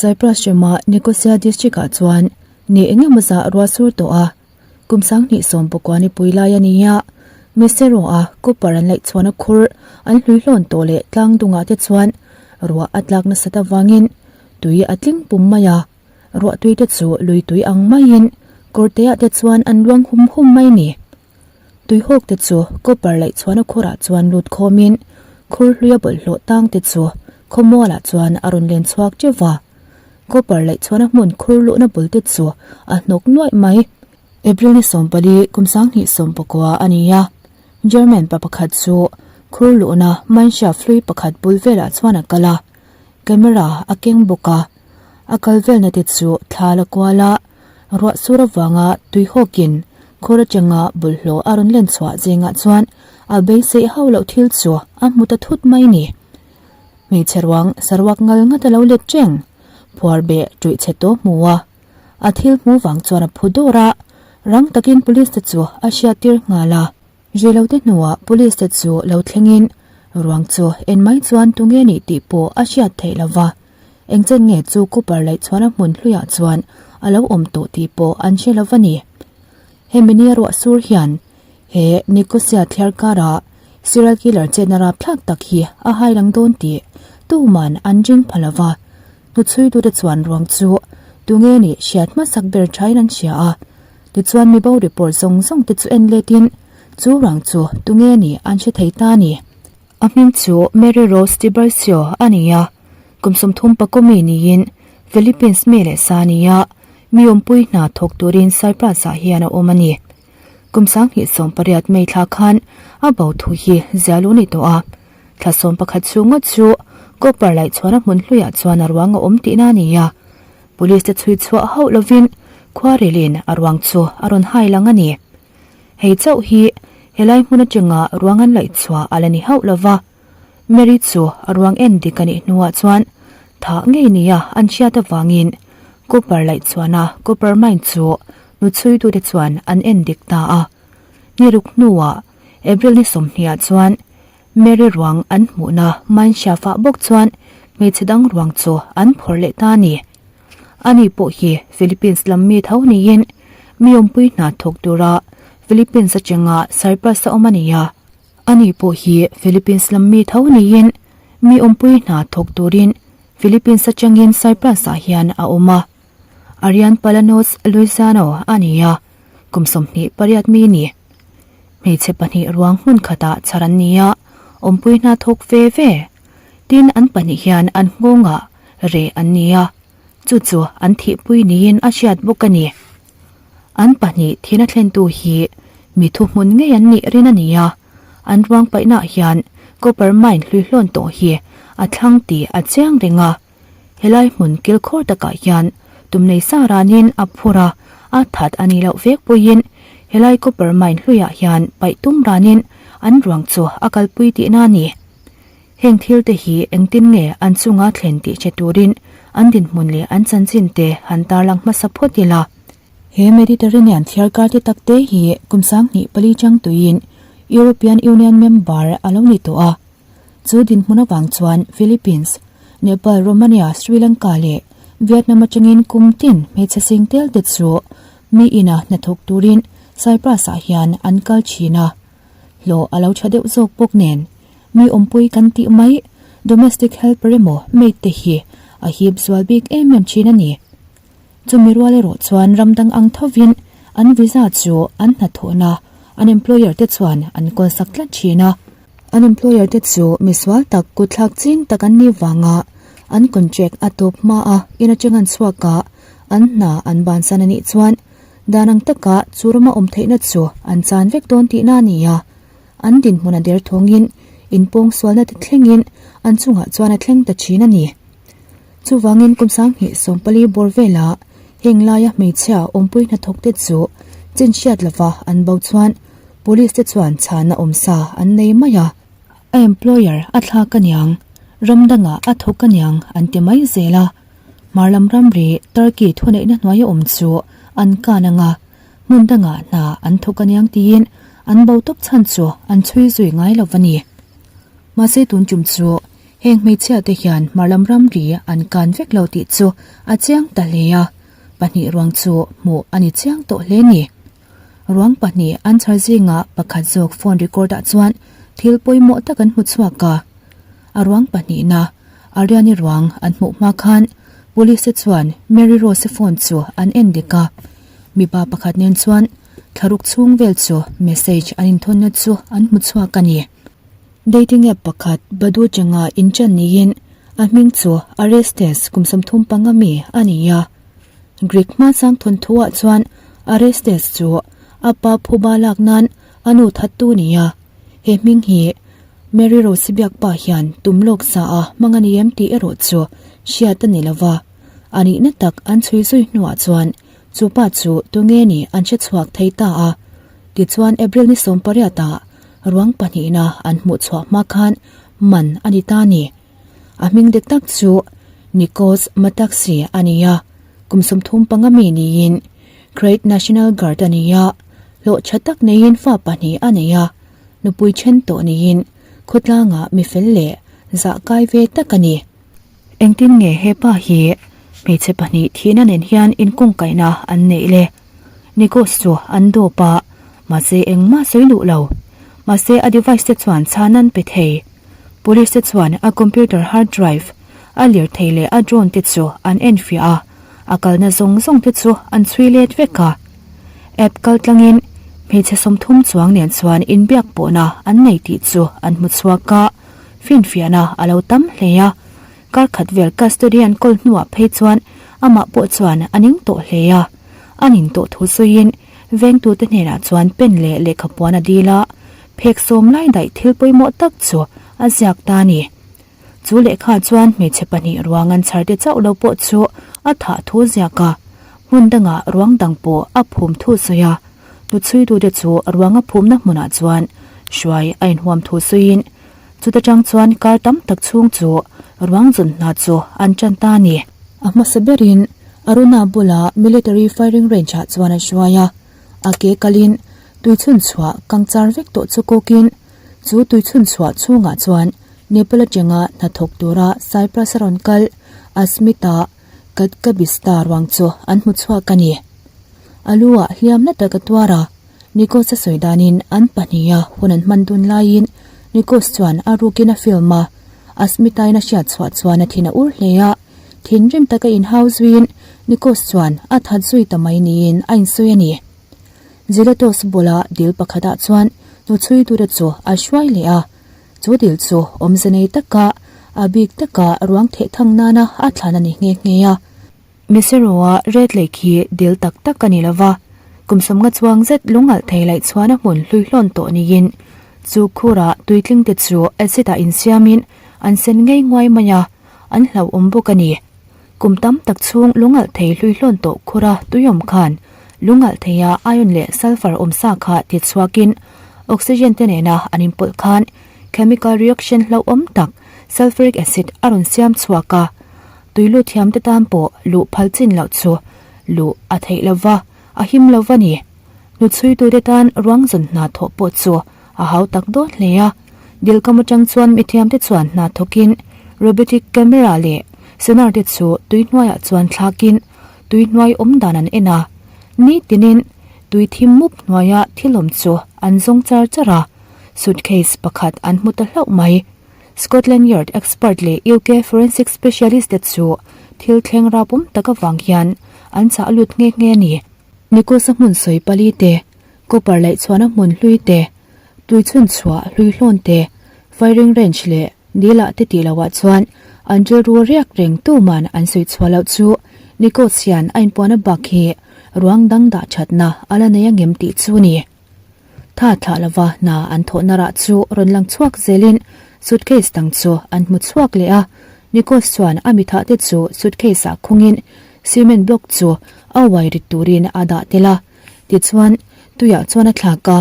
Cyprus rama Nicosia district-ah chuan ni eng emaw zah ruah sur tawh a, kum 2019 nipui lai a ni a. Misero-a copper an laih chhuahna khur an hlui hlawn tawh leh tlang dungah te chuan ruah a tlak nasat avangin tui a tling pum mai a, ruah tui te chu lui tui ang maiin kawrteah te chuan an luang hum hum mai a ni. Tuihawk te chu copper laih chhuahna khurah chuan lut khawmin khur hluia bawlhhlawh tang te chu khawmualah chuan a rawn len chhuak teuh va. Copper laih chhuahna hmun khur luhna bul te chu a hnawk nuaih mai. April ni 14 kum 2019 a ni a, German pa pakhat chu khur luhna mineshaft hlui pakhat bul velah chuan a kal a, camera a keng bawk a. A kal velna te chu thla la kual a, Ruah sur avanga tuihawkin khur atanga bawlhhlawh a rawn len chhuah zingah chuan a beiseih hauh loh thil chu a hmu ta thut mai ni. Hmeichhe ruang saruak ngal ngat a lo let reng, phuar beh ṭuih chhe tawh hmu a. A thil hmu vang chuan a phu dawr a, rang takin police te chu a hriattir nghal a. Reilote hnuah police te chu lo thlengin ruang chu en mai chuan tunge nih tih pawh a hriat theih lo va. Engchen nge chu Cooper laih chhuahna hmun hluiah chuan a lo awm tawh tih pawh an hre lo va ni. Hemi nia ruah sur hian he Nicosia thliar kara serial killer chetna rapthlak tak hi a hai lang dawn tih tuman an ring pha lo va. Hnuchhuitute chuan ruang chu tunge nih hriat hmasak ber thain an hria a. Tichuan mi bo report zawng zawng te chu en letin chu ruang chu tunge nih an hre thei ta a ni. A hming chu Mary Rose Tiburcio a ni a, kum 30 mi niin Philippines mi leh sa a ni a, mi awmpui hna thawk turin Cyprus-ah hian a awm a ni. Kum 2018 May thla khan a bo thu hi ziah luh a ni tawh a, thla 11 chhung ngawt chu copper laih chhuahna hmun hluiah chuan a ruang a awm tihna a ni a, police te chhui chhuah hauh lovin khuarelin a ruang chu a rawn hai lang a ni. Hei chauh hi helai hmun atanga ruang an laih chhuah a la ni hauh lo va, Mary chu a ruang en dik a nih hnuah chuan thah ngei nia an hriat avangin copper laih chhuahna copper mine chu nuchhuitute chuan an en dik ta a. Ni ruk hnuah April ni 20 ah chuan Mary ruang an hmuhna mine shaft ah bawk chuan hmeichhe dang ruang chu an phawrh leh ta a ni. Ani pawh hi Philippines lam mi tho niin mi awmpui hna thawk tura Philippines atanga Cyprus a awm a ni a. Ani pawh hi Philippines lam mi tho niin mi awmpui hna thawk turin Philippines atangin Cyprus ah hian a awm a. Arian Palanos Luisano a ni a, kum 28 mi ni. Hmeichhe pahnih ruang hmun khatah chhar an ni a, awmpui hna thawk ve ve. Tin, an pahnih hian an nghawngah reh an ni a, chu chu an thihpui niin a hriat bawk a ni. An pahnih thina thlentu hi mi thuhmun ngei an nih rin a ni a, an ruang paihnaah hian copper mine hlui hlawn tawh hi a thlang tih a chiang reng a. Helai hmun kilkhawr takah hian tumnei sa ranin a phur a, a that a nih loh vek pawhin helai copper mine hluiah hian paih tum ranin an ruang chu a kalpui tihna a ni. Heng thil te hi engtin nge an chunga thlen tih hre turin an dinhmun leh an chanchin te han tarlang hmasa phawt ila. He Mediterranean thiarkar te tak te hi kum 2004 chang tuiin European Union member a lo ni tawh a. Chu dinhmun avang chuan Philippines, Nepal, Romania, Sri Lanka leh Vietnam atangin kum tin hmeichhe sing tel te chu mi ina hnathawk turin Cyprus-ah hian an kal thin a. Hlawh a lo tha deuh zawk bawk nen Mi awmpui kan tih mai, domestic helper emaw maid te hi a hip zual bik em em thin a ni. Chumi rual erawh chuan ram dang ang thovin an visa chu an hnathawhna an employer te chuan an kawl sak tlat thin a. An employer te chu misual tak kutthlak ching tak an nih vanga an contract a tawp hma a in atang an chhuak a, an hna an bansan a nih chuan dan ang taka chu rama awm theihna chu an chan vek dawn tihna a ni a. An dinhmun a der thawngin inpawng sualna te thlengin an chungah chuan a thleng ta thin a ni. Chuvangin kum 2014 bawr velah heng laia hmeichhia awmpui hnathawk te chu chin hriat lova an bo chuan police te chuan chhana awmsa an nei mai a. A employer a thlak aniang, ram dangah a thawk aniang an ti mai zel a. Hmarlam ramri Turkey thuneihna hnuaia awm chu an kan anga hmun dangah hna an thawk aniang tiin an bo tawp chhan chu an chhui zui ngai lo a ni. Mahse tun tum chu Heng hmeichhia te hian hmarlam ramri an kan vek lo tih chu a chiang ta hle a, pahnih ruang chu hmuh a ni chiang tawh hle ni. Ruang pahnih an chhar zingah pakhat zawk phone record ah chuan thil pawimawh tak an hmu chhuak a. A ruang pahnihna Ariani ruang an hmuh hma khan police te chuan Mary Rose-i phone chu an en dik a, mipa pakhat nen chuan thlaruk chhung vel chu message an inthawnna chu an hmu chhuak a ni. Dating app pakhat Badoo changa inchan niin a hming chu Arestes kum 35 mi a ni a. Greek hmasang thawnthuah chuan Arestes chu a pa phuba lak nan a nu thattu a ni a. He hming hi Mary Rose biak pa hian tum lawk sa a hmang a ni em tih erawh chu hriat a ni lo va. A nihna tak an chhui zui hnuah chuan chu pa chu tunge ni an hre chhuak thei ta a. Tichuan April ni sawmpariatah ruang pahnihna an hmuh chhuah hma khan man a ni ta a ni. A hming dik tak chu Nikos Mataxi a ni a, kum 35 mi niin Great National Guard a ni a, hlawh tha tak neiin fa pahnih a nei a, nupui then tawh niin khawtlangah mi fel leh zah kai ve tak a ni. Engtin nge hepa hi hmeichhe pahnih thihna nen hian inkungkaihna an neih le? Nikos chu an dawp a, mahse engmah sawi duh lo. Mahse a device te chuan chhan an pe thei. Police te chuan a computer hard drive, a lirthei leh a drone te chu an enfiah a, a kalna zawng zawng te chu an chhui let vek a. App kaltlangin hmeichhe 30 chuang nen chuan inbiak pawhna an nei tih chu an hmu chhuak a, finfiahna a lo tam hle a. Kar khat vel custody an kawl hnuah phei chuan amah pawh chuan a ning tawh hle a. A ning tawh thu sawiin vengtute hnenah chuan pen leh lehkhapuan a dil a, phek sawm lai daih thil pawimawh tak chu a ziak ta a ni. Chu lehkha chuan hmeichhe pahnih ruang an chhar te chauh lo pawh chu a thah thu ziak a, hmun dangah ruang dang pawh a phum thu sawi a. Hnuchhuitute chu ruang a phumna hmunah chuan hruai a inhuam thu sawiin Chuta tang chuan kar tam tak chhung chu ruang zawn hna chu an tan ta a ni. A hmasa berin Aruna bula military firing range ah chuan an hruai a, a ke kalin tui chhun chhuah kang char vek tawh chu kawkin chu tui chhun chhuah chhungah chuan Nepal atanga hnathawk tura Cyprus a rawn kal Asmita Katkabista ruang chu an hmu chhuak a ni. A lu ah hliam na tak a tuar a. Nikos a sawi danin an pahniha hun an hman dun laiin Nikos chuan a rukin a film a, Asmita-in a hriat chhuah chuan a thin a ur hle a, thinrim taka inhau zuiin Nikos chuan a that zui ta mai niin a insawi a ni. Zilatos bula dil pakhatah chuan hnuchhuitute chu a hruai leh a, chu dil chu awmze nei taka a bik taka ruang theh thang nana a thlan a ni nghe nghe a. Miseroa Red Lake hi dil tak tak a ni lo va, kum 50 chuang zet lungalh thei laih chuan a hmun hlui hlawn tawh niin chu khurah tuitling te chu acid ah insiamin an sen ngei nguai mai a, an hlauhawm bawk a ni. Kum tam tak chhung lungalh thei hlui hlawn tawh khura tuiawm khan lungalh theia iron leh sulphur awmsa kha ti chhuakin oxygen te nena an inpawlh khan chemical reaction hlauhawm tak sulphuric acid a rawn siam chhuak a. Tui lut thiam te tan pawh luh phal chin loh chu luh a theih lo va, a him lo va ni. Hnuchhuitute tan ruang zawn hna thawh pawh chu a hau tak dawn hle a. Dilkam atang chuan mithiamte chuan hna thawkin robotic camera leh sonar te chu tui hnuaiah chuan thlakin tui hnuai awm dan an en a. Nitinin tui thim mup hnuaia thil awm chu an zawng char char a, suitcase pakhat an hmu ta hlauh mai. Scotland Yard expert leh UK forensic specialist te chu thil thleng rapawm tak avang hian an chah lut nghe nghe a ni. Nichols-a hmun sawi pali te, copper laih chhuahna hmun hlui te, tui chhun chhuah hlui hlawn te, firing range leh dil-ah te tih loah chuan an rilru riak reng tuman an sawi chhuah loh chu Nichols hian a inpuahna bak hi ruang dang dah thatna a la nei angem tih chu a ni. Tha thlah lova hna an thawhna rah chu rawn lang chhuak zelin suitcase dang chu an hmu chhuak leh a. Nikos chuan a mithah te chu suitcase ah khungin cement block chu a uai rit turin a dah tel a. Tichuan, tuiah chuan a thlak a,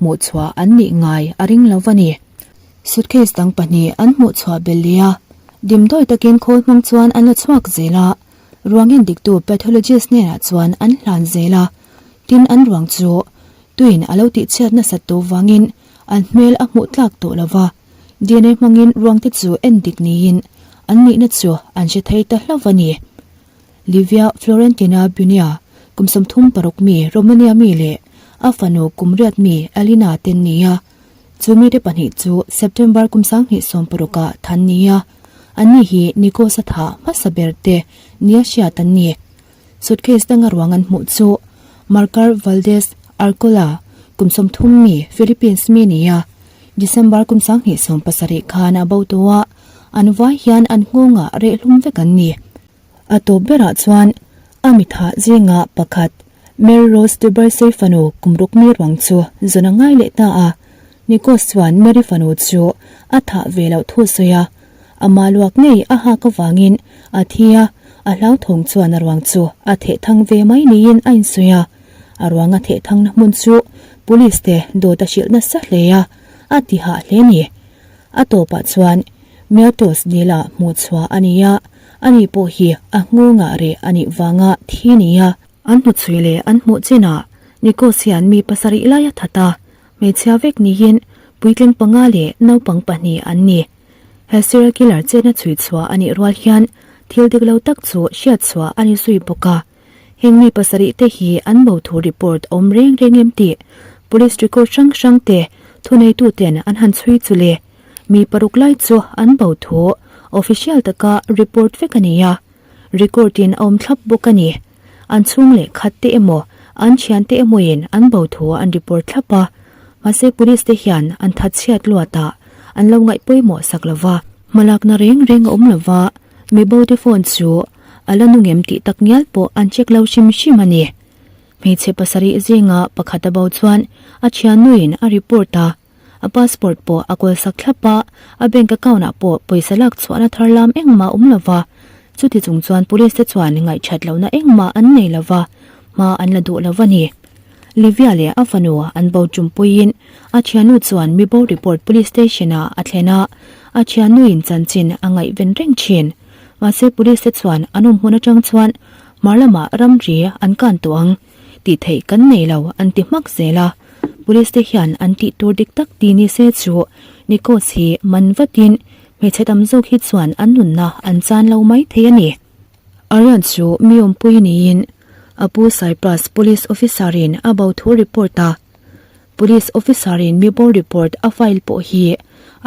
hmuhchhuah an nih ngai a ring lo va ni. Suitcase dang pahnih an hmuhchhuah belh leh a, dimdawi takin khawl hmang chuan an la chhuak zel a, ruang endiktu pathologist hnenah chuan an hlan zel a. Tin an ruang chu tuin a lo tihchhiat nasat tawh vangin an hmel a hmuh tlak tawh lo va. DNA hmangin ruangte chu en dik niin an nihna chu an hre thei ta hlauh a ni. Livia Florentina Bunia, kum 36 mi Romania mi leh a fanu kum riat mi Alina te an ni a. Chu mite pahnih chu September kum 2016 ah than ni a, anni hi Nikos a thah hmasa ber te nia hriat an ni. Suitcase danga ruang an hmuh chu Marcar Valdez Arcola, kum 30 mi Philippines mi ni a, December kum 2017 khan a bo tawh a, an vai hian an nghawngah rehhlum vek an ni. A tawp berah chuan a mitha zinga pakhat Mary Rose Dubersey fanu kum ruk mi ruang chu zawn a ngai leh ta a. Nikos chuan Mary fanu chu a thah ve loh thu sawi a, ama luak ngei a hak avangin a thi a, a hlauthawng chuan a ruang chu a theh thang ve mai niin a insawi a. A ruang a theh thangna hmun chu police te dawt a hrilh nasa hle a, a ti hah hle ni. A tawpah chuan Myrtos Nila hmuh chhuah a ni a, ani pawh hi a nghawngah reh a nih vanga thi ni a. An hnuchhui leh an hmuh chinah Nikos hian mi pasarih lai a that a, hmeichhia vek niin puitling panga leh naupang pahnih an ni. He serial killer chetna chhui chhuah a nih rual hian thil dik lo tak chu hriat chhuah a ni zui bawk a. Heng mi pasarih te hi an bo thu report awm reng reng em tih police record hrang hrang te thuneitu ten an han chhui chu le. Mi paruk lai chu an bo thu official taka report vek a ni a, record in a awm thlap bawk a ni. An chhung leh khat te emaw an thian te emawin an bo thu an report thlap a, mahse police te hian an thatchhiat luatah an lo ngaih pawimawh sak lova. Hmalakna reng reng a awm lova, mi bo te phone chu a la nung em tih tak ngial pawh an check lo hrim hrim a ni. Hmeichhe pasarih zinga pakhat a bo chuan a thiannuin a report a, a passport pawh a kawl sak thlap a, a bank account ah pawh pawisa lak chhuahna thar lam engmah a awm lo va, chuti chung chuan police te chuan ngaihthat lohna engmah an nei lo va, hma an la duh lo a ni. Livia leh a fanu an bo tumpuiin a thiannu chuan mibo report police station ah a thlen a, a thiannuin chanchin a ngaihven reng thin. Mahse police te chuan an awm hmun atang chuan hmar lamah ramri an kan tawh ang tih theih kan nei lo an ti hmak zel a. Police te hian an tih tur dik tak ti ni se chu Nikos hi man vatin hmeichhe tam zawk hi chuan an nunna an chan lo mai thei a ni. Aryan chu mi awmpui niin a pu Cyprus police officer in a bo thu report a. Police officer in mi bo report a file pawh hi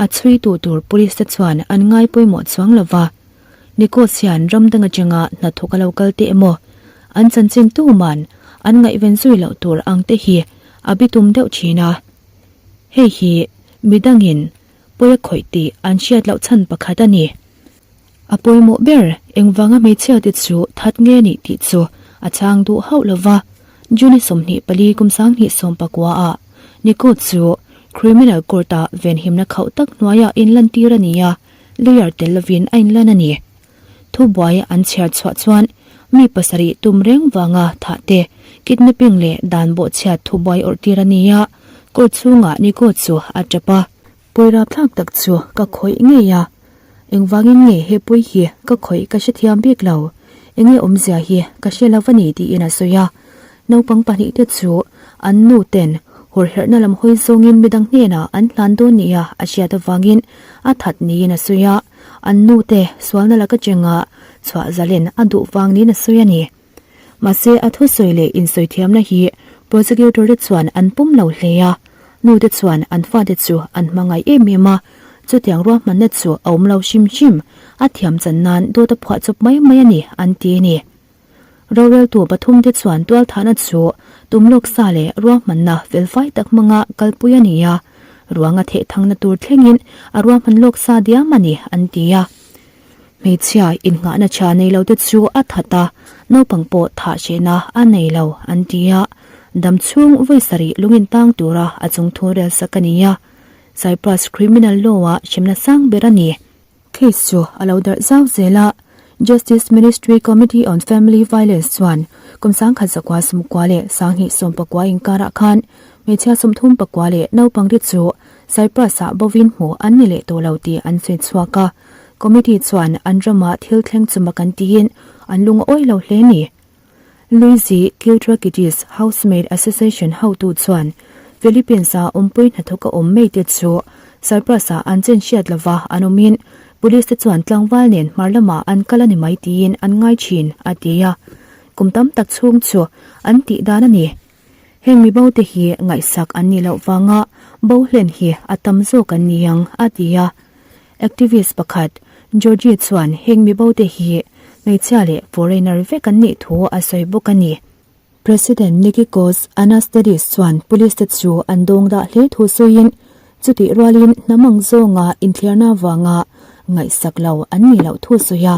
a chhuitu tur police te chuan an ngai pawimawh chuang lo va. Nikos hian ram dang atanga hnathawk a lo kal teh emaw an chanchin tuman an ngaihven zui loh tur ang te hi a bitum deuh thin a. Hei hi midangin pawi a khawih tih an hriat loh chhan pakhat a ni. A pawimawh ber, engvanga hmeichhia te chu that nge nih tih chu a chhang duh hauh lo va. June 24 kum 2019 ah Nico chu Criminal Court ah venhimna khauh tak hnuaiah inlantir a ni a, lawyer tel lovin a inlan a ni. Thubuai an chhiar chhuah chuan mi pasarih tum reng vanga thah te, kidnapping leh dan bawhchhiat thubuai awrhtir a ni a, court chhungah Nico chu a tap a. Pawi rapthlak tak chu ka khawih ngei a, engvangin nge he pawi hi ka khawih ka hrethiam bik lo, enge awmzia hi ka hre lo a ni tiin a sawi a. Naupang pahnih te chu an nu ten hawrherhna lam hawi zawngin midang hnenah an hlan dawn nia a hriat avangin a that niin a sawi a, an nu te sualna laka chenga chhuah zalen a duh vang niin a sawi a ni. Mahse a thusawi leh insawithiamna hi prosecutor te chuan an pawm lo hle a, nu te chuan an fate chu an hmangaih em em a, chutiang ruahmanna chu a awm lo hrim hrim, a thiam chan nan dawt a phuah chawp mai mai a ni an ti a ni. Roreltu pathum te chuan tualthahna chu tum lawk sa leh ruahmanna felfai tak hmanga kalpui a ni a, ruanga thehthangna tur thlengin a ruahman lawk sa diam a ni an ti a. Hmeichhia innghahna tha nei lo te chu a that a, naupang pawh thah hrehna a nei lo an ti a, dam chhung vawi sarih lungin tang tura a chung thu rel sak a ni a, Cyprus criminal law-ah hremna sang ber a ni. Case chu a lo darh zau zel a, Justice Ministry Committee on Family Violence chuan kum 1998 inkarah khan hmeichhia 34 leh naupang te chu Cyprus-ah bovin hmuh an ni leh tawh lo tih an sawi chhuak a. Committee chuan an ramah thil thleng chu mak an tiin an lung a awih lo hle ni. Luizi Kiltrakidis Housemaid Association hotu chuan Philippines-a awmpui hnathawk a awm mai te chu Cyprus-ah an chen hriat lova an awmin Police te chuan tlangval nen hmar lamah an kal a ni mai tiin an ngai thin, a ti a. Kum tam tak chhung chu an tih dan a ni. Heng mi bo te hi ngaihsak an nih loh vanga bo hlen hi a tam zawk an ni ang, a ti a. Activist pakhat, Georgie chuan heng mi bo te hi hmeichhia leh foreigner vek an nih thu a sawi bawk a ni. President Nikikos Anastadis chuan police te chu an dawng dah hle thu sawiin, chutih rualin hnam ang zawnga inthliarna vanga ngaihsak lo an nih loh thu sawi a.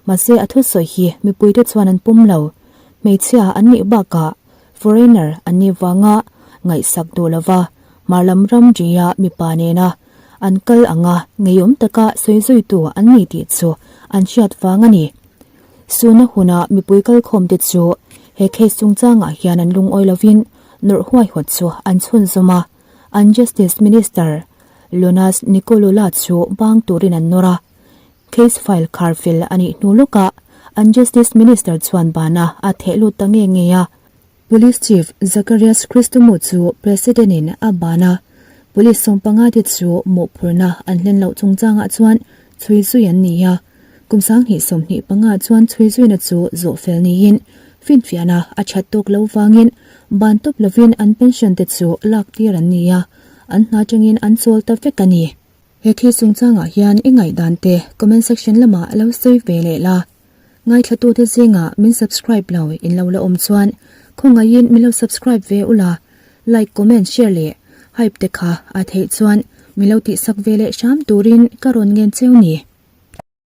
Mahse a thusawi hi mipuite chuan an pawm lo. Hmeichhia an nih bakah foreigner an nih vanga ngaihsak duh lova hmar lam ram ria mipa nena an kal anga ngeiawm taka sawi zuitu an ni tih chu an hriat vang a ni. Suna huna mipui kalkhawmte chu he case chungchangah hian an lungawi lovin nawrh huaihawt chu an chhunzawm a, an Justice Minister Lonas Nikolula chu bang turin an nawr a. Case file khar fel a nih hnu lawkah an Justice Minister chuan bana a theh lut ta nge nge a. Police Chief Zacharias Christomu chu President in a ban a, Police sawmpanga te chu mawhphurhna an hlen loh chungchangah chuan chhui zui an ni a, kum 2025 chuan chhui zuina chu zawh fel niin finfiahna a that tawk lo vangin ban tawp lovin an pension te chu lak tir an ni a, an hna atangin an chawl ta vek a ni. He thil chungchangah hian i ngaihdan te comment section lamah lo sawi ve leh la. Ngaithlatute zingah min subscribe lo in lo la awm chuan khawngaihin min lo subscribe ve ula, like, comment, share leh hype te kha a theih chuan min lo tihsak ve leh hram turin ka rawn ngen cheu ni.